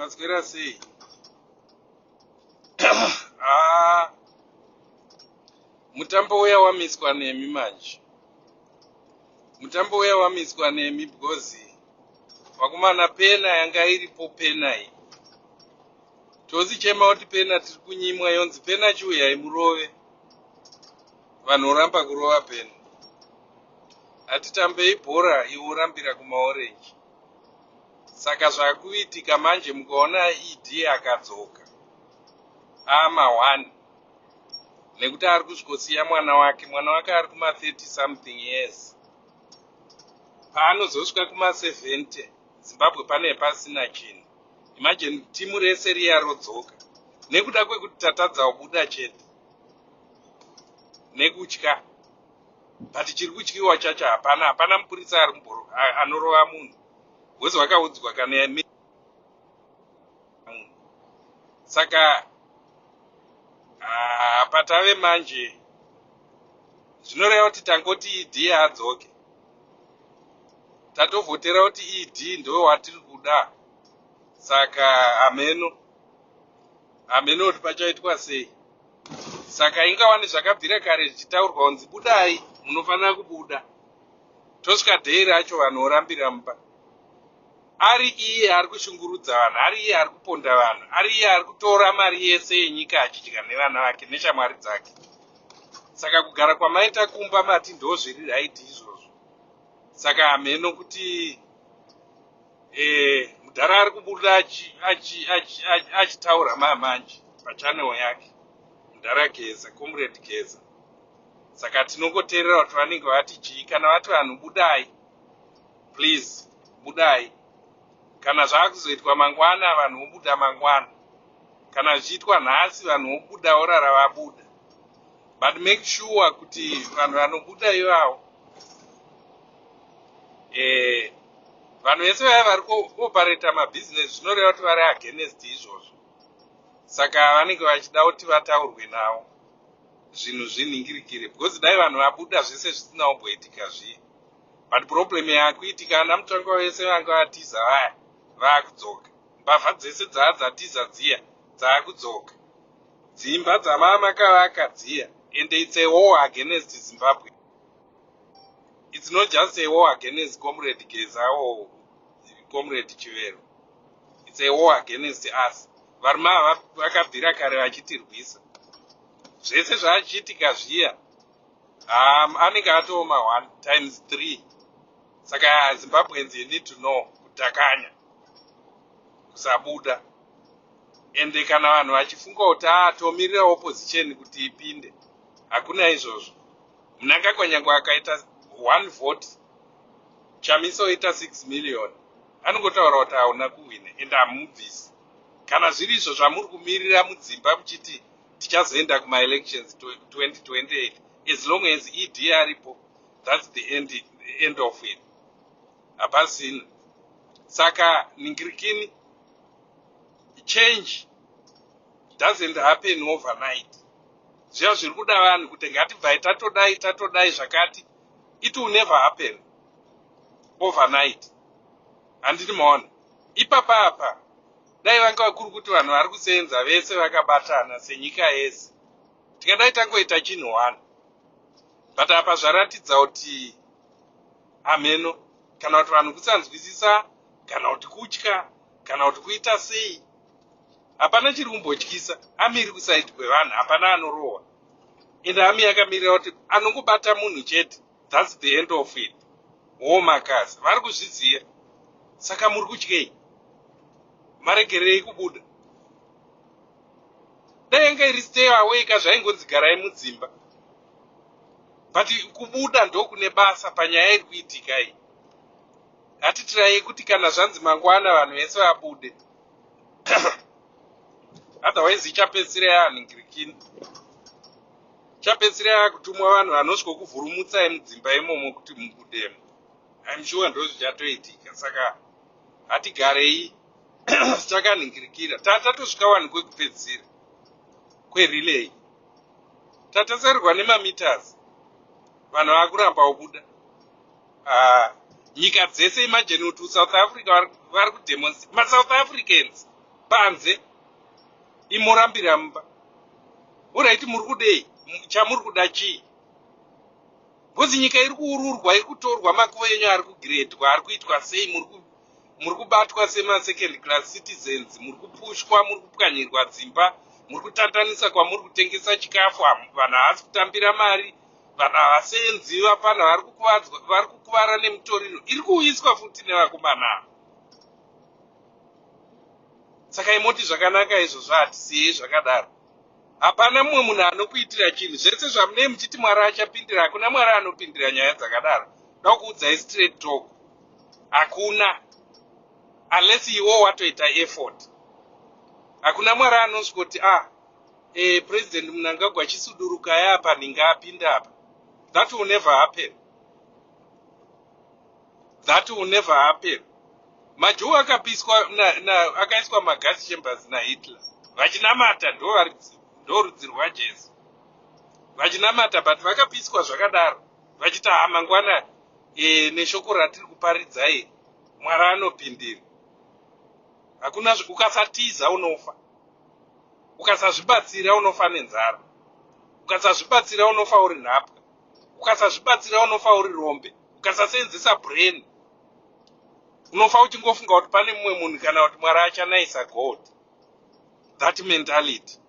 Maswera sei? Ah, mutambo uya wamiswa nemi manje. Mutambo uya wamiswa nemi because vakomana, pena yanga iripo, pena iyi tosichema kuti pena tiri kunyimwa, yonzi pena chiuyai murove. Vanhu voramba kurova pena. Hatitambei bhora, iwe urambira kumaorenji. Saka zvakuitika manje, mukaona ED akadzoka ama1 nekuti ari kusvikosiya mwana wake. Mwana wake ari kuma30 something years. Paanozosvika kuma70, Zimbabwe pane pasina chinhu. Imagine timu rese riya rodzoka nekuda kwekuti tatadza kubuda chete nekutya. But chiri kutyiwa chacho hapana, hapana mupurisa ari anorova munhu because vakaudzwa kana munhu. Saka patave manje zvinoreva kuti tangoti ED adzoke, tatovhotera kuti ED ndo watiri kuda. Saka hameno, hameno kuti pachaitwa sei. Saka ingawani zvakabvira kare zvichitaurwa kunzi budai, munofanira kubuda. Tosvika day racho, vanhu vorambira mumba. Ari iye ari kushungurudza vanhu, ari iye ari kuponda vanhu, ari iye ari kutora mari yese yenyika achidya nevana vake neshamwari dzake. Saka kugara kwamaita kumba mati ndo zviri right izvozvo. Saka hameno kuti mudhara ari kubuda achitaura mamanje pachannel yake, mudhara Geza, Comrade Geza. Saka tinongoteerera kuti vanenge vati chii. Kana vati vanhu budai, please budai. Kana zvaakuzoitwa mangwana, vanhu vobuda mangwana. Kana zvichiitwa nhasi, vanhu vobuda, vorara vabuda. But make sure kuti vanhu vanobuda ivavo, vanhu vese vaya vari kuoperata mabhizinesi, zvinoreva kuti vari against izvozvo. Saka vanenge vachida kuti vataurwe navo, zvinhu zvinhingirikire, because dai vanhu vabuda zvese zvisina kumboitika zviye. But problem yakuitika, ana Mutsvangwa vese vanga vatiza vaya vaakudzoka. Mbavha dzese dzaa dzatiza dziya dzaakudzoka, dzimba dzamaa makavaka dziya. And it's a war against Zimbabwe. It's not just a war against Comrade Geza or Comrade Chivero, it's a war against us. Varume ava vakabvira kare vachitirwisa. Zvese zvaachiitika zviya, anenge atooma one times three. Saka Zimbabweans, you need to know kutakanya kusabuda. Ende kana vanhu vachifunga kuti a tomirira opposition kuti ipinde, hakuna izvozvo. Mnangagwa nyange akaita one vote, Chamisa oita 6 million, anongotaura kuti hauna kuhwina ende hamubvisi. Kana zviri izvo zvamuri kumirira mudzimba muchiti tichazoenda kumaelections 2028, as long as ED aripo, that's the end of it, hapasina. Saka ningirikini, change doesn't happen overnight. Zviya zviri kuda vanhu kuti ngatibvai tatodai, tatodai zvakati, it will never happen overnight. Handiti maona ipapa apa, dai vanga kuri kuti vanhu vari kusenza vese vakabatana senyika yese, tingadai tangoita chinhu one. But apa zvaratidza kuti hameno kana kuti vanhu kusanzwisisa, kana kuti kutya, kana kuti kuita sei. Hapana chiri kumbotyisa. Army iri kuside kwevanhu, hapana anorohwa. Ende army yakamirira kuti anongobata munhu chete, that's the end of it. Womakasi vari kuzviziva. Saka muri kutyei? Maregerei kubuda? Dai yanga iri stay away ka, zvaingonzi garai mudzimba. But kubuda ndokune basa panyaya iri kuitika iyi. Hatitirai kuti kana zvanzi mangwana vanhu vese vabude, otherwise ichapedzisira yaanhingirikini, ichapedzisira yakutumwa vanhu vanosvika kuvhurumutsai mudzimba imomo kuti mubudemo. I'm sure ndo zvichatoitika. Saka hatigarei takanhingirikira. Tatatosvika vanhu kwekupedzisira kwerelay, tatasarirwa nemameters, vanhu vakuramba kubuda. Nyika dzese, imagine kuti South Africa vari kudemonstrate, maSouth Africans. Panze imorambira mumba. Alright, muri kudei? Chamuri kuda chii? Because nyika iri kuururwa, iri kutorwa, makuva enyu ari kugiredwa, ari kuitwa sei, muri kubatwa semasecond class citizens, muri kupushwa, muri kupwanyirwa dzimba, muri kutandanisa kwamuri kutengesa chikafu, vanhu havasi kutambira mari, vanhu havasenzi, vapana vari kukuvara nemutoriro iri kuuyiswa futi nevakomana ava. Saka imoti zvakanaka izvozvo? Hatisiyei zvakadaro. Hapana mumwe munhu anokuitira chinhu. Zvese zvamunei muchiti Mwari achapindira, hakuna Mwari anopindira nyaya dzakadaro. Da kuudzai straight talk, hakuna, unless iwo watoita effort. Hakuna Mwari anosvikoti, "Ah, President Mnangagwa, chisudurukai apa, nhinga apinda apa." That will never happen, that will never happen. MaJew akapiswa, akaiswa magas chambers naHitler vachinamata, ndo rudzi rwaJesu, vachinamata, but vakapiswa zvakadaro vachiti, "Ha, mangwana neshoko ratiri kuparidzai Mwari anopindira." Hakuna. Ukasatiza unofa, ukasazvibatsira unofa nenzara, ukasazvibatsira unofa uri nhapwa, ukasazvibatsira unofa uri rombe, ukasasenzesa brain unofa uchingofunga kuti pane mumwe munhu kana kuti Mwari achanaisa gold. That mentality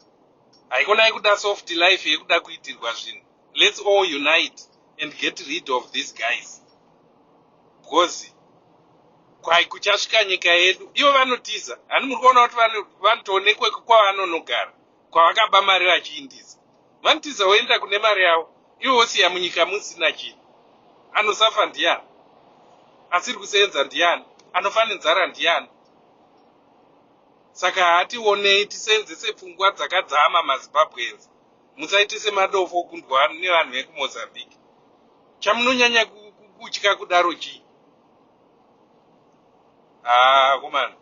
haikonai kuda soft life yekuda kuitirwa zvinhu. Let's all unite and get rid of these guys, because kwai kuchasvika nyika yedu ivo vanotiza. Hani muri kuona kuti vanotoonekwe kwavanonogara, kwavakaba mari vachiindisa? Vanotiza voenda kune mari yavo, ivo vosiya munyika musina chinhu. Anosafa ndiani? Asiri kusenza ndiani? Anofa nenzara ndiani? Saka hationei, tisenzese pfungwa dzakadzama. MaZimbabweans, musaite semadofo okundwa nevanhu vekuMozambique. Chamunonyanya kutya kudaro chii? Haa, komana,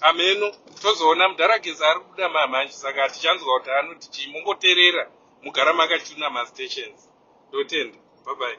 ameno tozoona. Mudharakesi ari kubuda mamhanji, saka tichanzwa kuti anoti chii. Mungoteerera, mugara makachuna mastations. Ndotenda, bye bye.